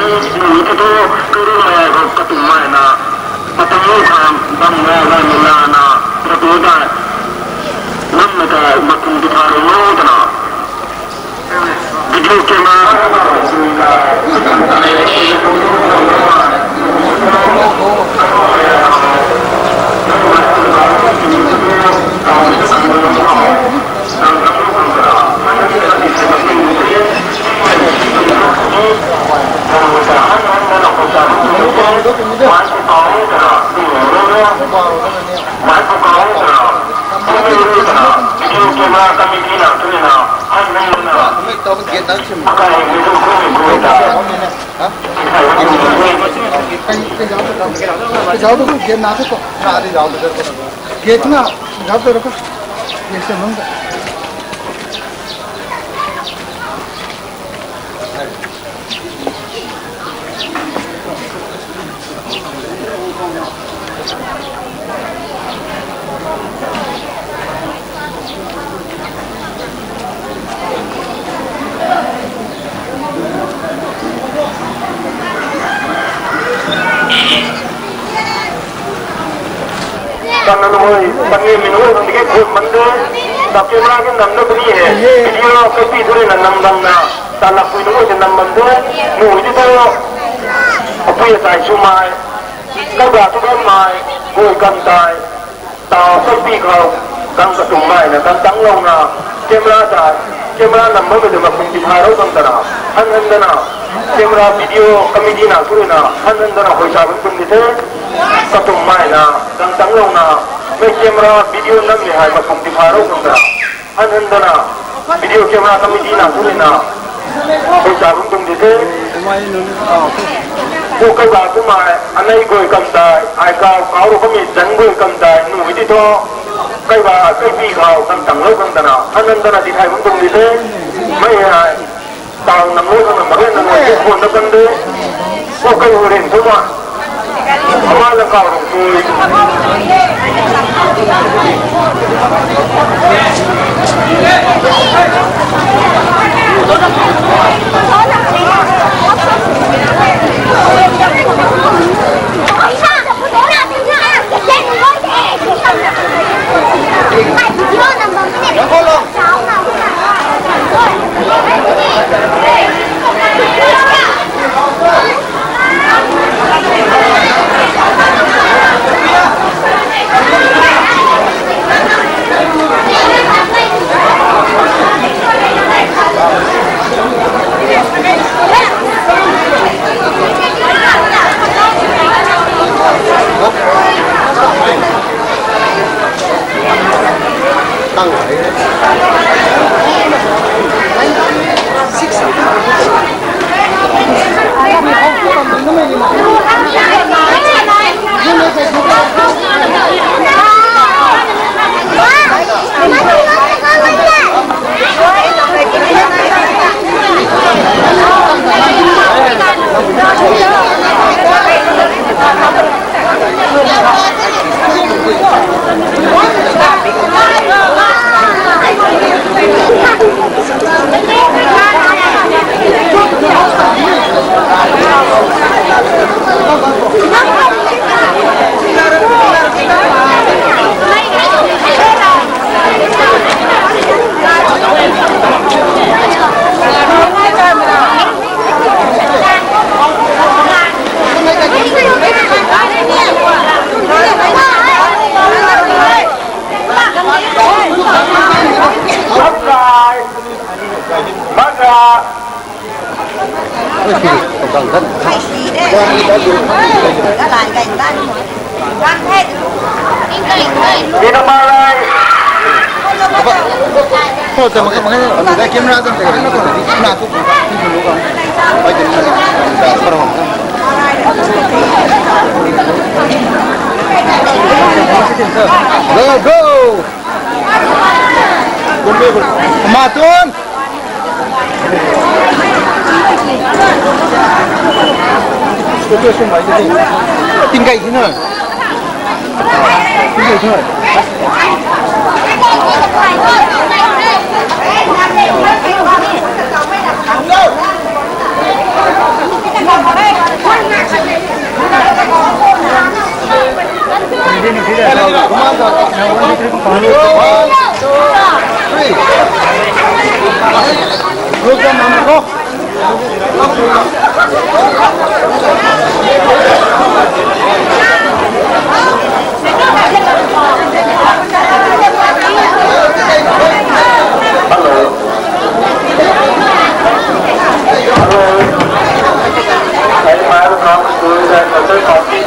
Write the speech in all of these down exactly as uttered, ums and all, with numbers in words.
Nui ta tu, tu ru mai ko katummei na, patang lu khang bam na, na, na, na, na, tu ta, nam na ta, makum tu tha ru lo ta na. Video camera. Gate na, gate na, gate na. Kan na nunc, kan ni mi nunc, kan ni ke khun man de. Tap camera ke nam na kuni he. Video ke pi thuri na nam bam na. Tan na pui nunc ke nam bam de. Mu di to. Apui sai su mai. Kau ga tu bam mai. Goi kam tai. Tau kau pi khou. Kan katummei na, kan tang lou na. Camera ta, camera nam bam de ma kung di thai rou kan ta na. Han han da na. Camera video committee na thuri na. Han han da na hoi sa bam kum di the. Katummei na, kan tang lou na. Mei camera video nam ni hai ma kung di thai rou kan ta na. Han han da na. Video camera committee na thuri na. Hoi sa bam kum di the. Ku kau ga kumei, anei goi kam tai, ai kau, kau rou kami zan goi kam tai, nu di to. Kai ba, kai pi khou, kan tang lou kan ta na, han nan ta na di thai bam kum di the. Mei hai, tau nam lou kan na, maren na nai, phone na kan de. Ku kai hu rin tu ma. Ama la kau rung tui. Ina malai. Apa? Oh, tama ka, maka, ano, camera dun, teka, ano, ano, na, tu, tu, tu, tu, tu, tu, tu, tu, tu, tu, tu, tu, Go, go! Matun! Tingkai sini. Tingkai sini. Hello. Hello. Hey, my welcome to the culture party.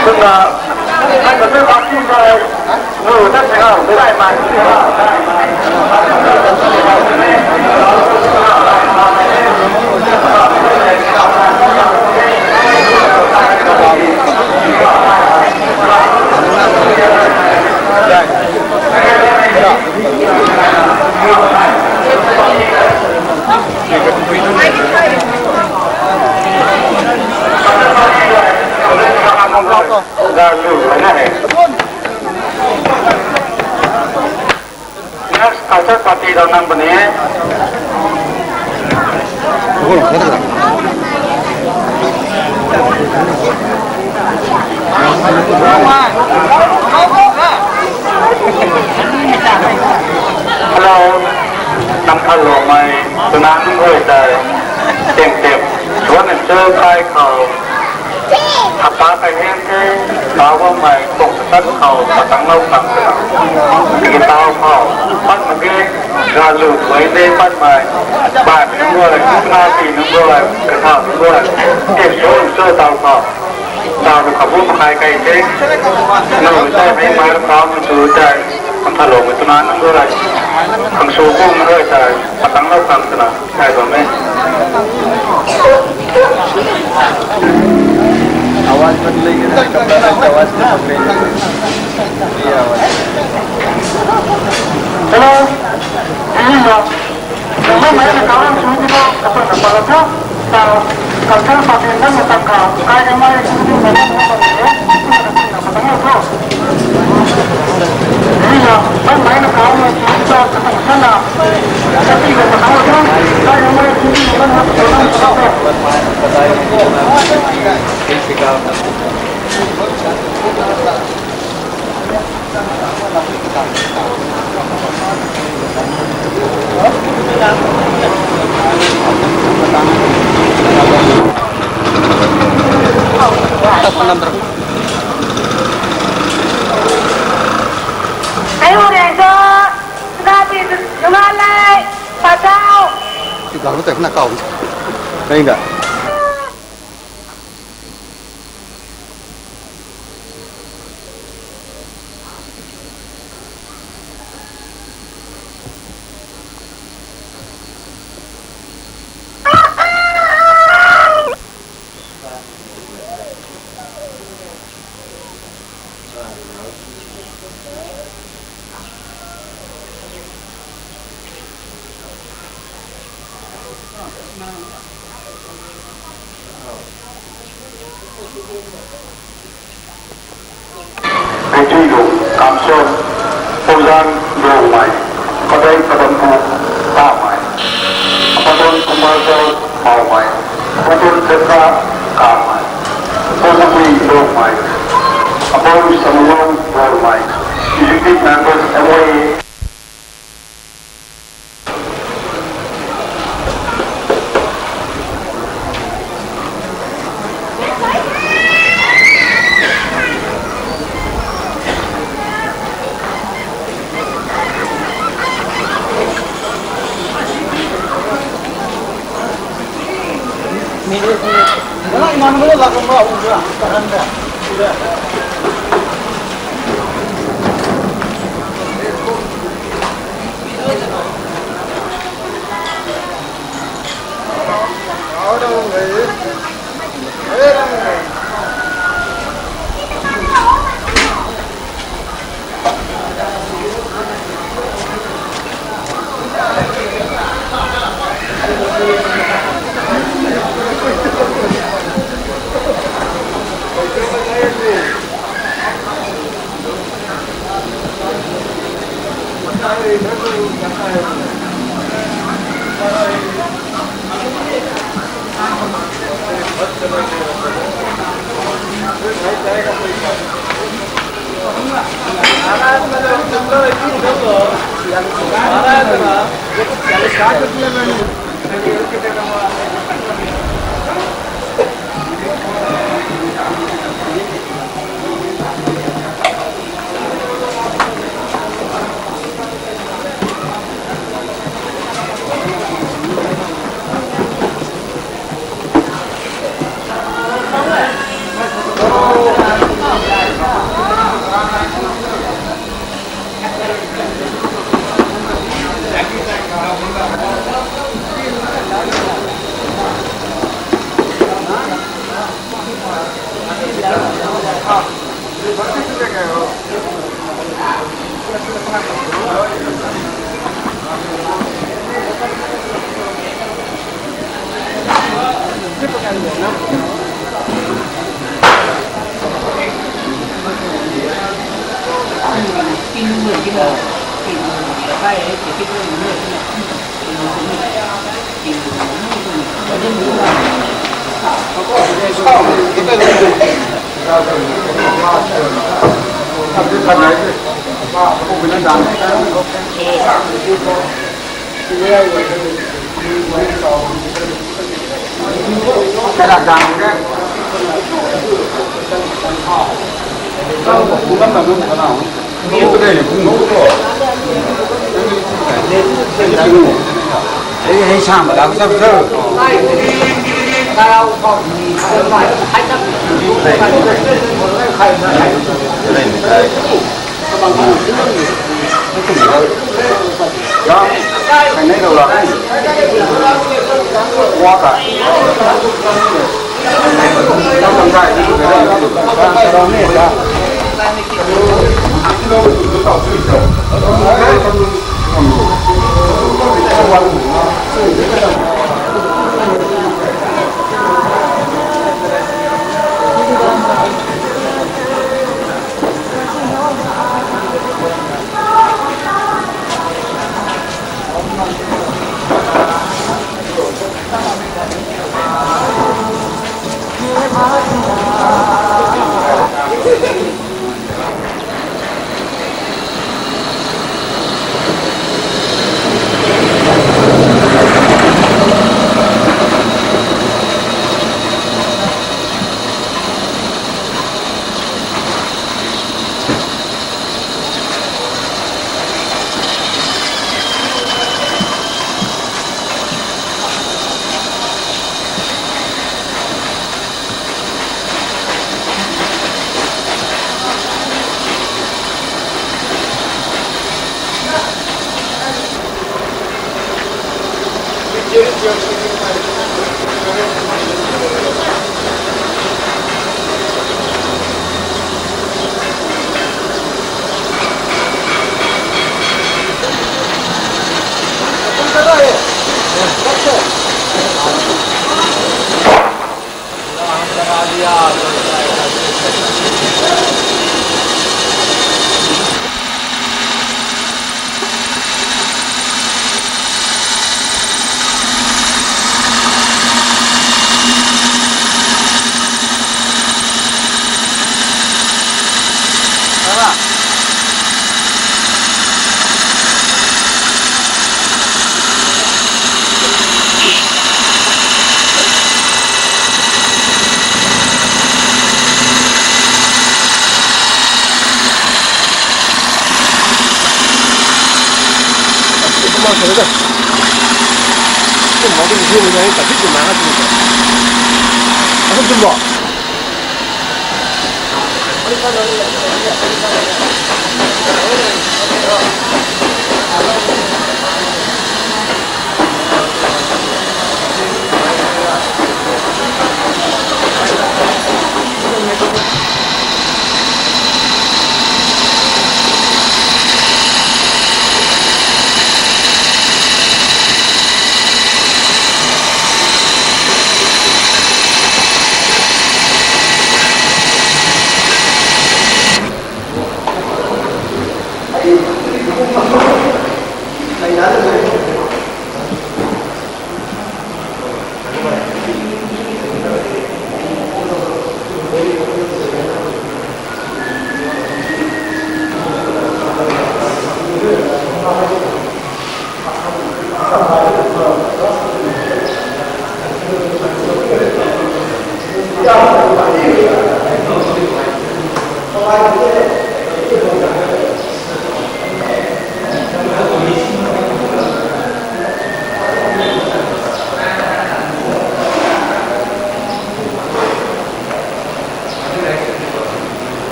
Tuna, hey, culture party. Next culture party rau nang bam e. Hello, nam khat lou mei, tuna nunc guay tei, teng tep, suan nchu kai khou, Hapta kai hen the, taw bammei tuang tat khou patang lou khang twna. Tiki taw khou, pat mak ge, galu tuai de patmei, bai nunc guay, na pi nunc guay, katha nunc guay, e so so taw khou. Taw lu khou bu makai kai the, na lu tei mei mai lu khou nchu tei, kan tha lou mei tuna nunc guay, khang su bu nunc guay tei, patang lou khang twna. Ai bam e. आवाज बदलेगी ना, कपड़ा में आवाज नहीं बदलेगी। ये आवाज। Hello. Hello, मैं मैं काम सुन के तो अपन अपन था। तो कल कल पाते हैं ना, मैं तब का काय के मैं सुन के मैं ना बन गया। Hei hu reng cho, suna ti nunga lei, pa chau. Ti gang lu tei khana kau. Reng da. Kaitui lu, Kamson, Puzan Rongmei, Padei Padampu Kamei, Padon Kumar Zau Maumei, Padon Zeka Kamei, Puzamui Rongmei, Abon Samuel Rongmei, Executive Members, M O A,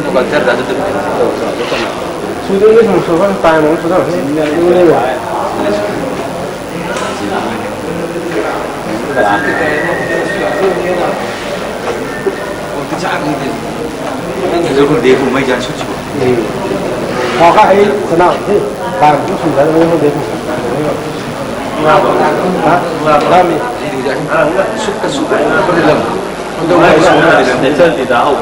Culture da tu. Student ni sung sung kan time sung sung ni ni. Zul de kum mai jan sut sut. Kha kha hei sana hei time tu sung da ni de kum. Ha? Rami. Sut ka sut ka lam. Nature ti da ho.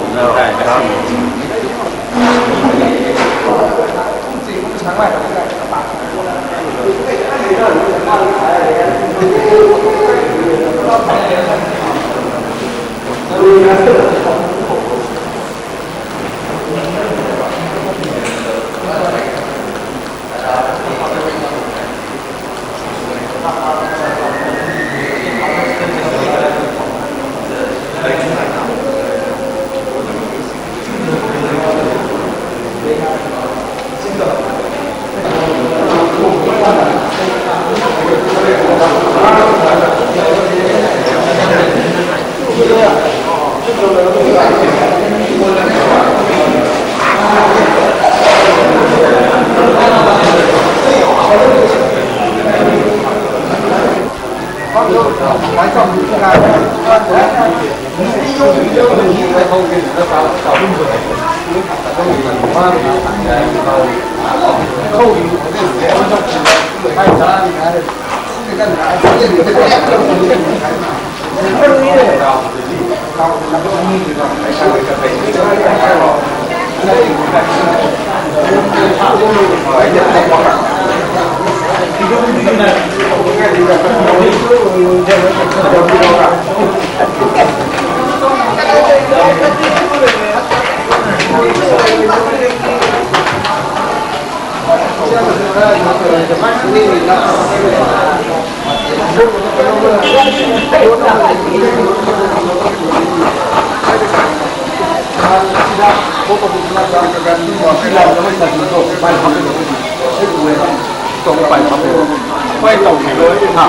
Pai tau ni lo. Ha.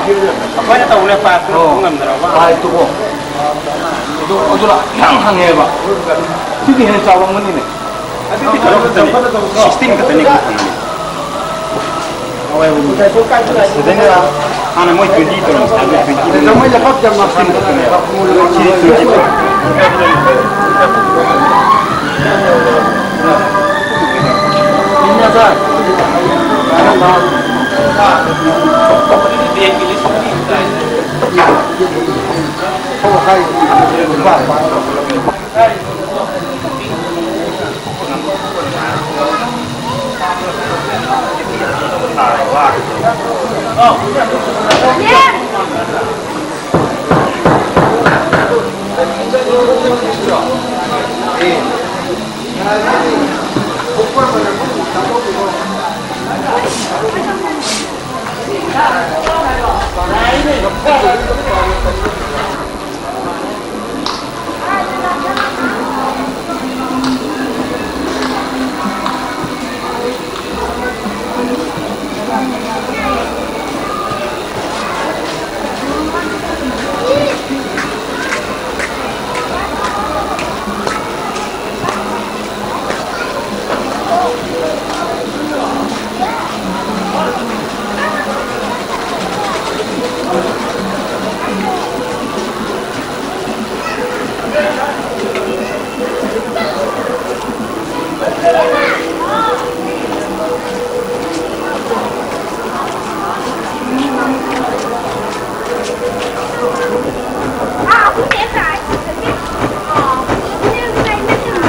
Pai tau le pa tu ngam na ra ba. Pai tu ko. Tu, tu la hang hang e ba. Tiki hen chau bam ni ne. Sixteen kata ni ko. Ana moi twenty to, twenty.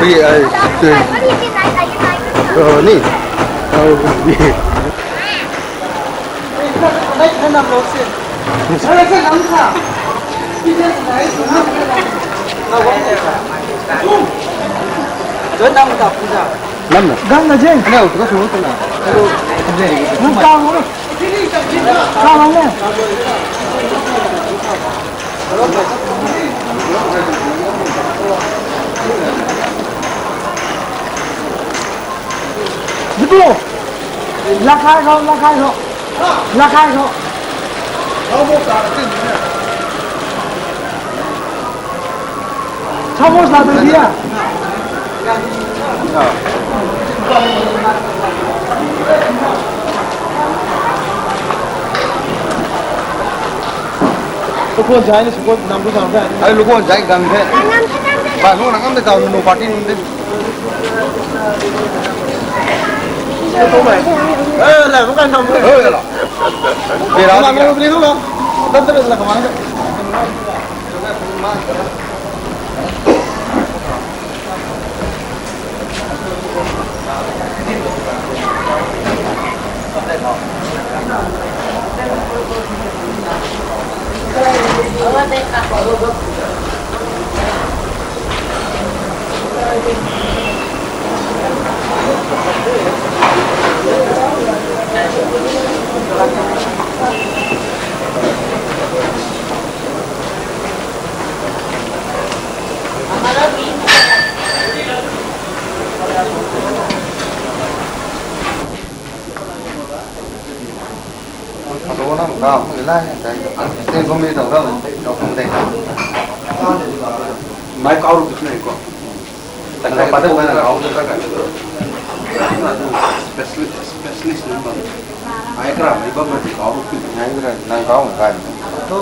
Free ai, uh, ni. Oh, ni. Lam na. Gam na jeng. Hello, tu ka sunu tu na. Hello. Nang kang mo. Kang mo. Dipu. Lakai ho, lakai ho. Lakai ho. Samosa tu dia. Support jai ni, support nam tu sam the. Ai lu ko jai gang the. Ba nu na kam de tau nu party nu de. Eh, la ko kan nam. Eh, la. Bera. Kam na bri ko. Dam de la kam na. Photo nam kau, lai, tei, tei bam ni tau kau, tau kum tei. Mai kau ru kau ko. Tei kau pa tei kau na kau. Specialist, specialist ni bam. Ai kra mai bam mai kau ru kau. Nai kra, nang kau ngai. Pato,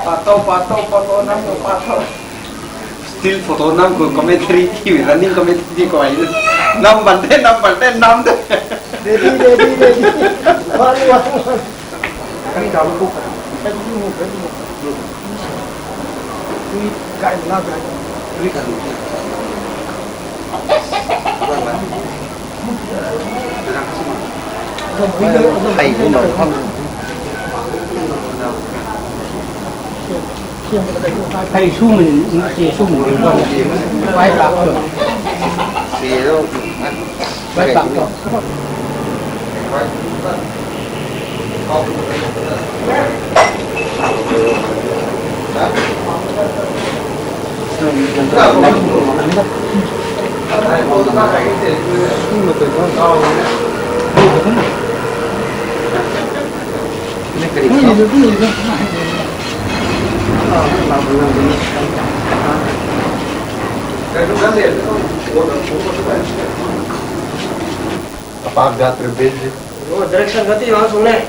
pato, pato, pato, nam pato. Still photo nam khou commentary ti, running commentary ti khou ai. Nam ban the, nam ban the, nam the. Ready, ready, ready. One, one, one. Kani daw lu ko. Kani lu, kani lu. Tui kai na kai. Tui kai na. Hei, hei, hei. Hei, su min, si su min, bai bak tu. Bai bak tu. Apa gat rebel. Oh, direction kati langsung ne.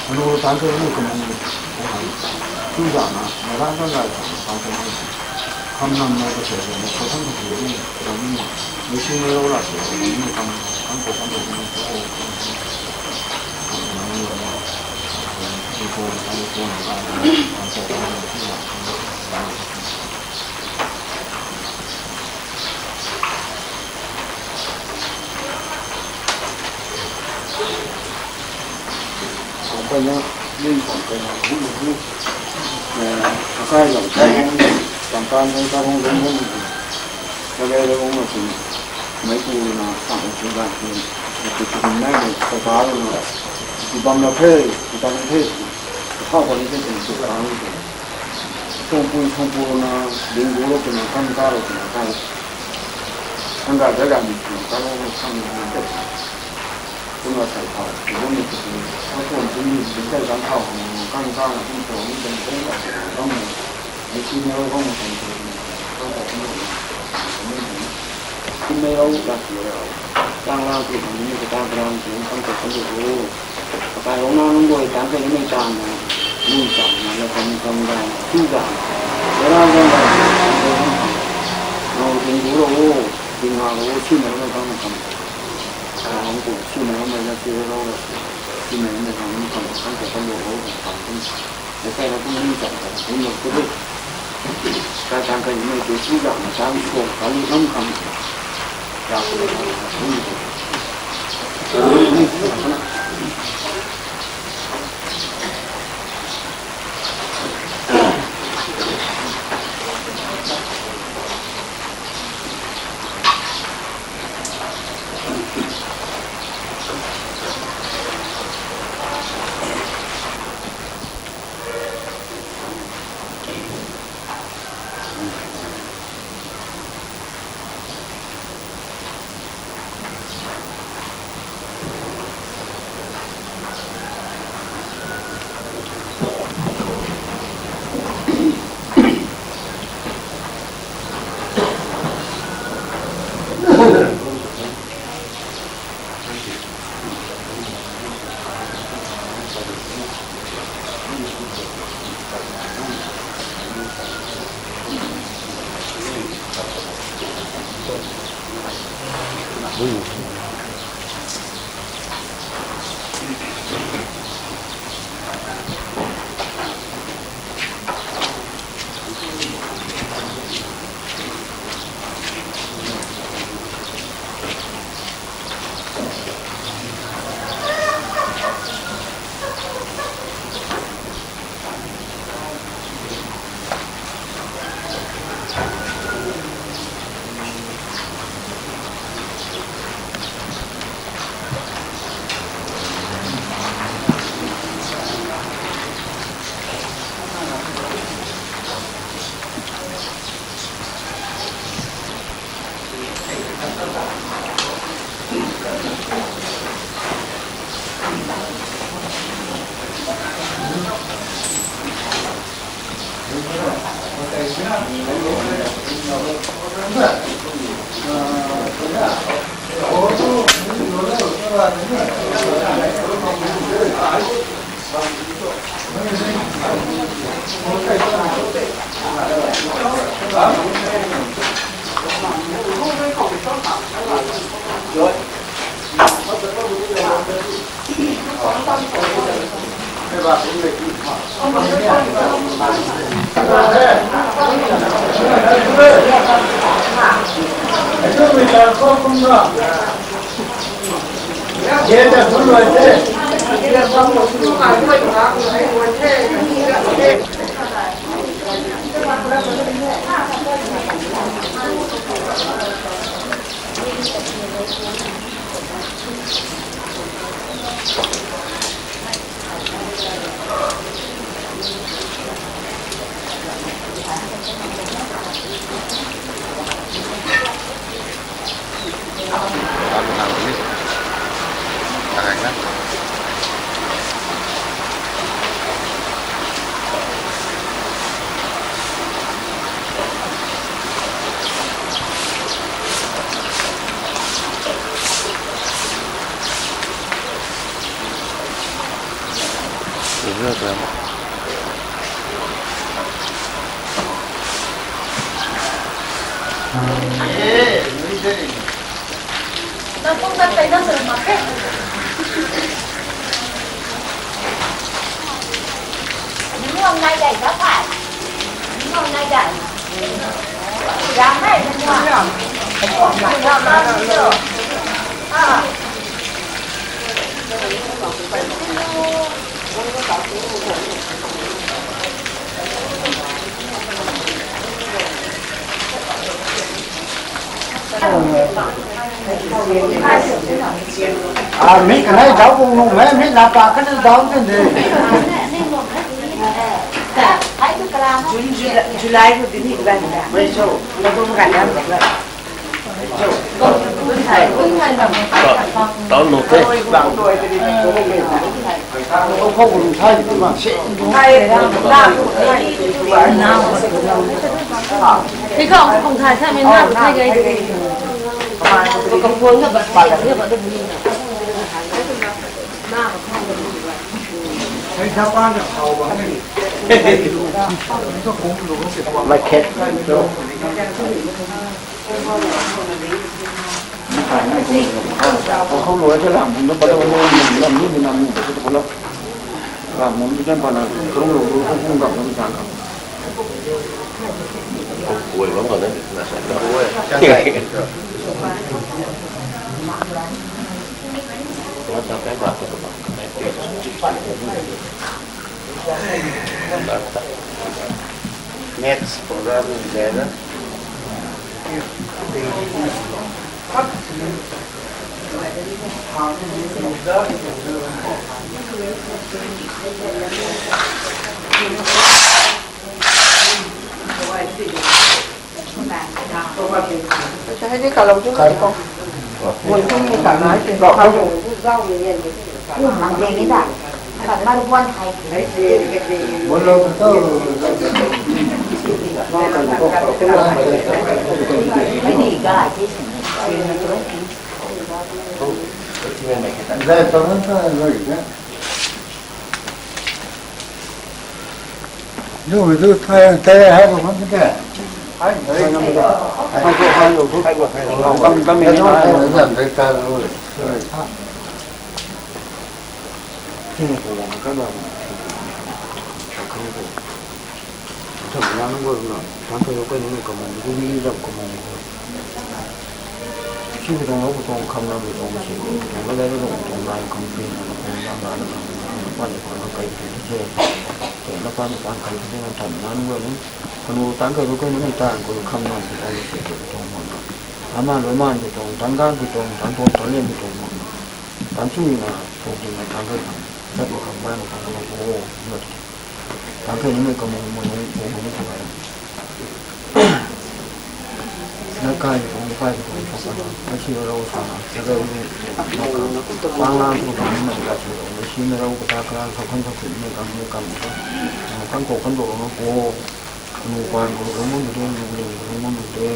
Anu tan the ni kumna ni, tu zana, na ran ran rai zana tan the ni. Kham nam na ka se ni, ko thang ka ni, ram ni, ni si ni ro la se ni, kam, kam ko kam ni, ko ko ko ni, kam ni ro na, ko ko ni, ko na, kam ko kam ni, ko na. Khang kayna, ning khang kayna, hu hu, eh, akai lam kai hong, tam tan hong, kai hong, hong, hong, kai le le hong, hong, mei ku na, sang hong, hong, hong, hong, hong, hong, nai, hong, kai ka, hong, hong, bam la the, hong, tan the, hau bam the, hong, hong, kai, hong, hong. Thongpui, thongpui na, ding gu lo twna, kan ka lo twna, kan. Kan ka, kan ka, kan lo, kan ka. Kumna sai thau, kumna ni tu, kan tuan tu ni, ding kai kan thau, kan ka, kan tuan ni, kan tuan ni, kan tuan ni. Ni si ni lo, kan tuan ni, kan tuan ni. Kum mei rou lak ti rou. Tang lang ti khang ni ta tang lang ti khang ta kan lu. Kakai rou na nung boi tang kai ni tang na. Lung chang na la kam kam ga. Tu ga. Ra ra ra. Nung ting du rou. Ting ha rou si na rou kam kam. Ka hong ku si na rou mai la ti rou rou. Si na rou mai kam kam kan ta kan lu rou kam kam. Lekai na kum ni cham ta kum na tu de. Kai tang kai ni tu tu zam na tang suang ta lu nam kam. Ya ku na kum ni tu. A, mi kanei zauc bung nu me, mi lapa kanei zauc tin de. June, July, July ko din ni kan da. Mei so, na tum kan da. Tau nu te. Hei khou kung thay thay mei na thay gay de. Ko kapuang na ba thay de ba de ni. Mei khet. Khou lu te lam bung na pa lu lu lam lu ni lam lu te khou lo. Lam bung ni kan pa na kung lu lu kung kung gam na mi tan. Kuay bam kan na sa. Next program is there. Hei ni kalau tu ko. Mun tu ni ka nai te. Ko. Ni mang de ni da. Kan mar buan hai. Mun lo tu. Ni ga ti. Zai pa na ta lo ya. Lu du thay thay hai lu kan te. Hai hai. Hai hai lu. Hai hai lu. Kam kam ni hai lu. Hai hai lu. Hai hai lu. Tham na nunc guay na, tang kei kei nunc kamung, bu ni zam kamung. Si katuang lou katuang kham na katuang si, katuang la la katuang katuang la kham pin, katuang la la kham pin, pan pan kai pin se, katuang la pan pan kai pin na tham na nunc guay ni, kanu tang kei kei nunc tan kei kham na katuang si katuang man na. Ama lo man katuang, tang gan katuang, tang tuang tang lian katuang man na. Tang chu na, tuang chu na tang kei na, zat ma kham ban na tang na ko, zat. Tang kei ni mei kamung mung mung mung mung mung. Na kai ni kong kai ni kong kong kana. Ai si ro sa na. Sa ro ni. Pang lang ko ni mei ka si ro. Ai si na ro ka ta ka sa kan sa kun mei kam mei kam. Kan ko kan ro na ko. Nu pan ko ro mung de, nu ling ko mung de.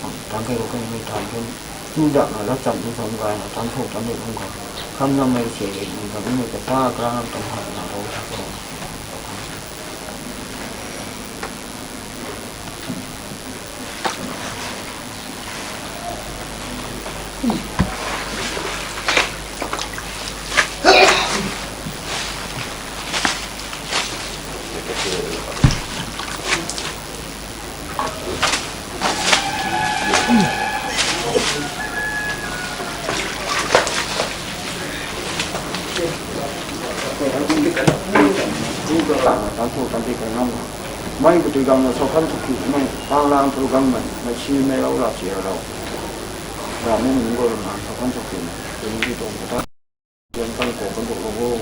khang, tang kei rou kei mei tan ken, tu dak na lat cham tu khang gay na, tang khou tan de khang khang, kham na mei se de, mei khang mei kata, kra nam tan hak na rou ta khou. Mei katui gang na sou khan suk ki mei, pang lang tu gang mei, mei si mei lou ra si ra lou. Ra mei mei nunc guay rui na sou khan suk ki mei, tei nunc ti tuang kata. Tian kan kou kan kou lou o.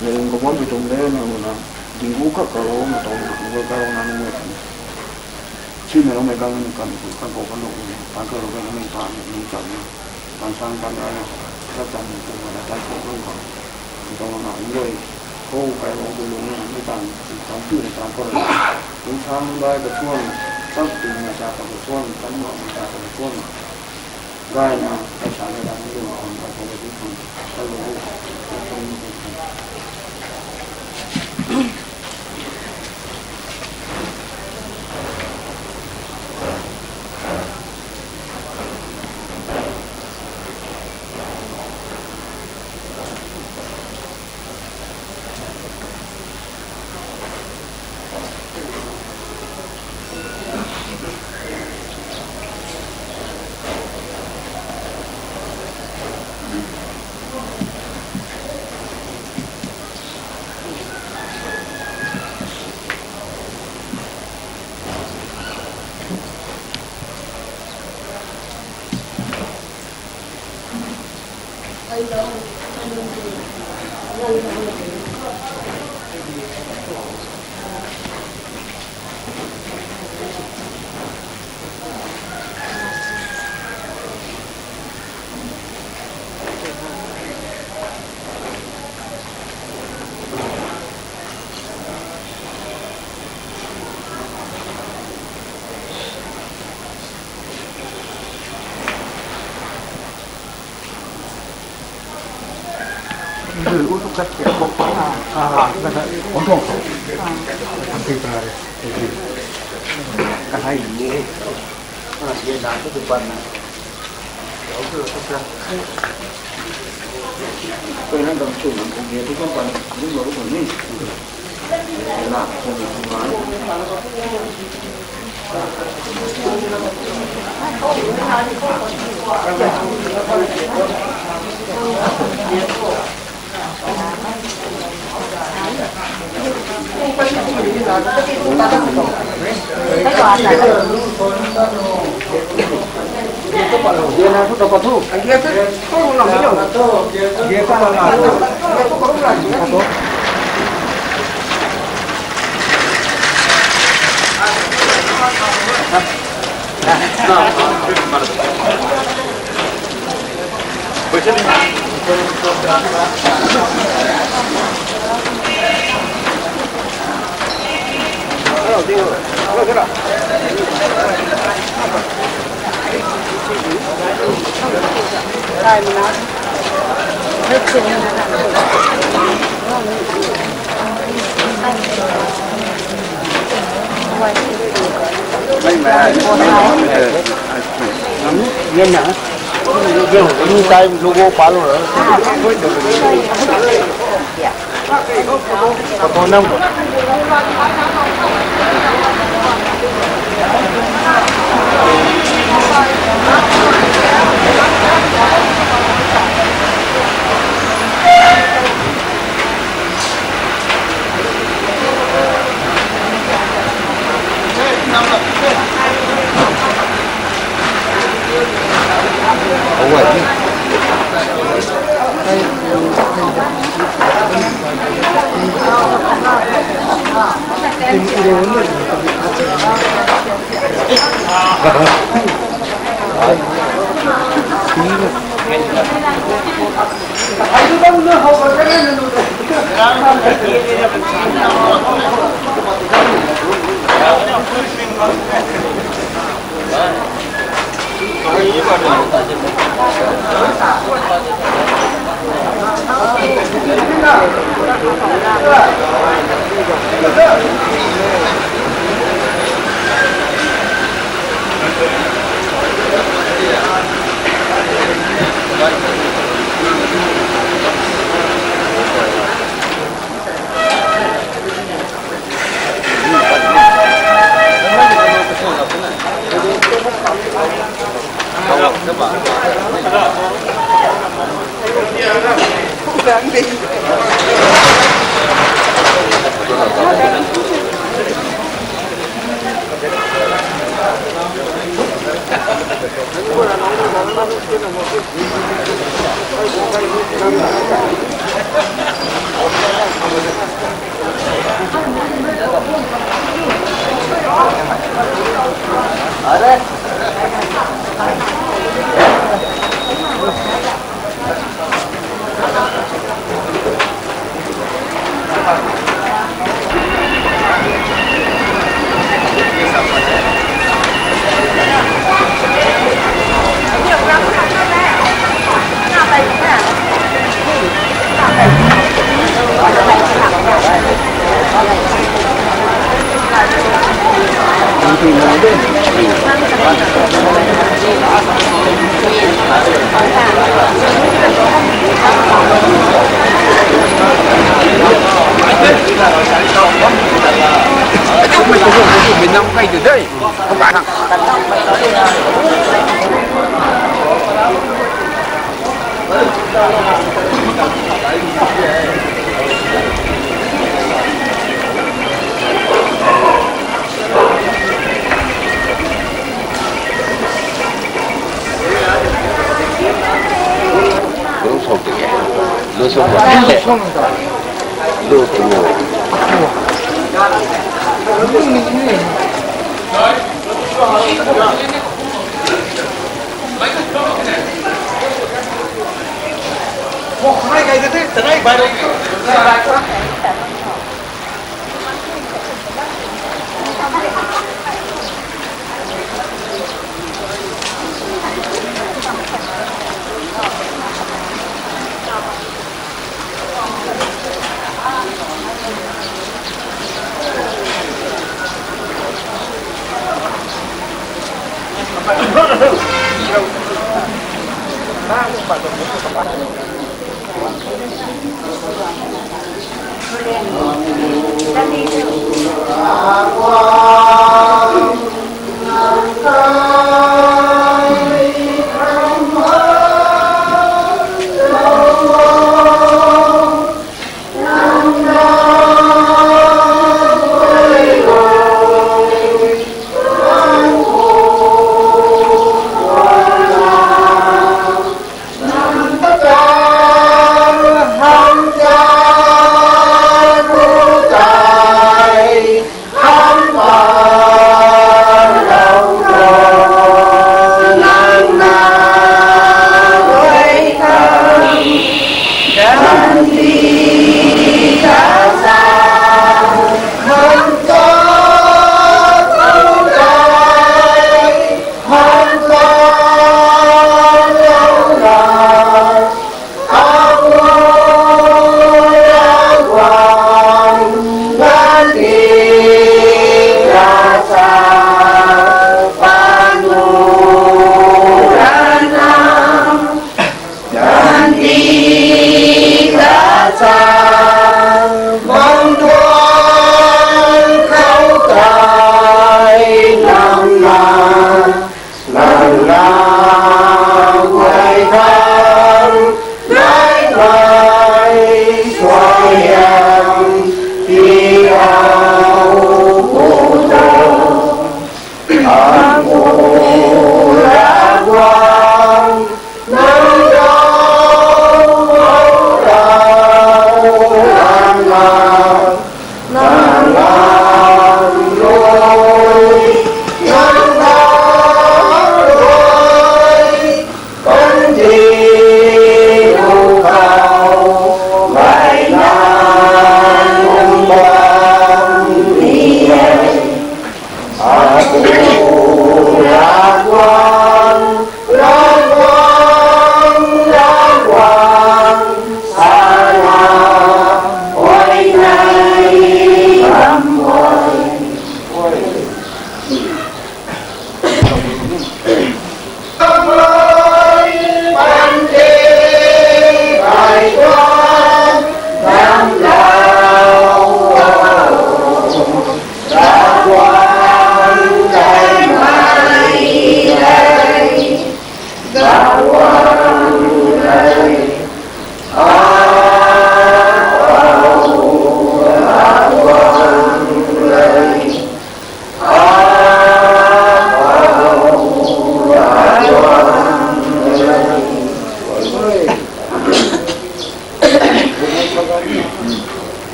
Mei lung kabam mei tuang de, mei lung na, ding gu kak ka lou, mei tuang na, nunc guay ka lou na nunc guay kan. Si mei lou mei gang ni kan, kan kou kan lou o. Tan kei lou kan mei tan, mei cham na. Tan sang tan ra na, lat cham ni tuang na, tan kou kan kan. Mei tuang na, nunc guay, kou kai lou tu lung na, mei tan, tan tu na, tan kou na. Lung sang lung dai ka chuan, tan tu na, tan kou ka chuan, tan mak na, tan kou ka chuan. Gay na, ai sa na, tan tu na, tan kou ka chuan, tan lou, tan kou ka chuan.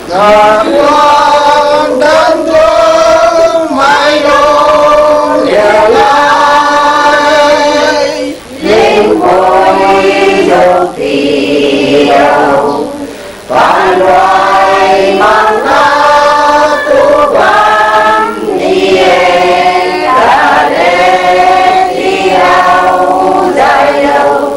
Ravguangc tan tuang mei lung lialai, lingpui zauc tiau, tan guay mang na tu bam ni e, ta le tiau zay lou.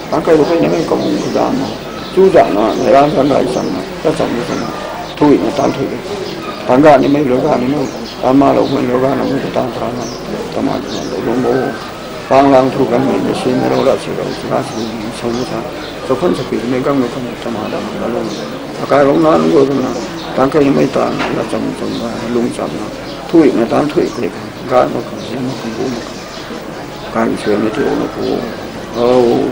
Tang kai lu kai ni mei kamu dam na. Chu zan na, nai ran zan rai cham na, ta cham ni cham na. Thui na tan thui. Tang ga ni mei, lou ga ni mei. Tan ma lou mei, lou ga na mei, tan ta na. Tama na lou lou mo. Pang lang thu kan mei, na sin na lou la si lou, si la si, sa lu sa. Sa khun sa pi mei gang lou kan, tama dam na lou. Akai lou na lou kan na. Tang kai ni mei tan, la cham cham na, lung cham na. Thui na tan thui klik. Ga na kan, sin na kan, bu na kan. Kan sui na ti na pu. Oh.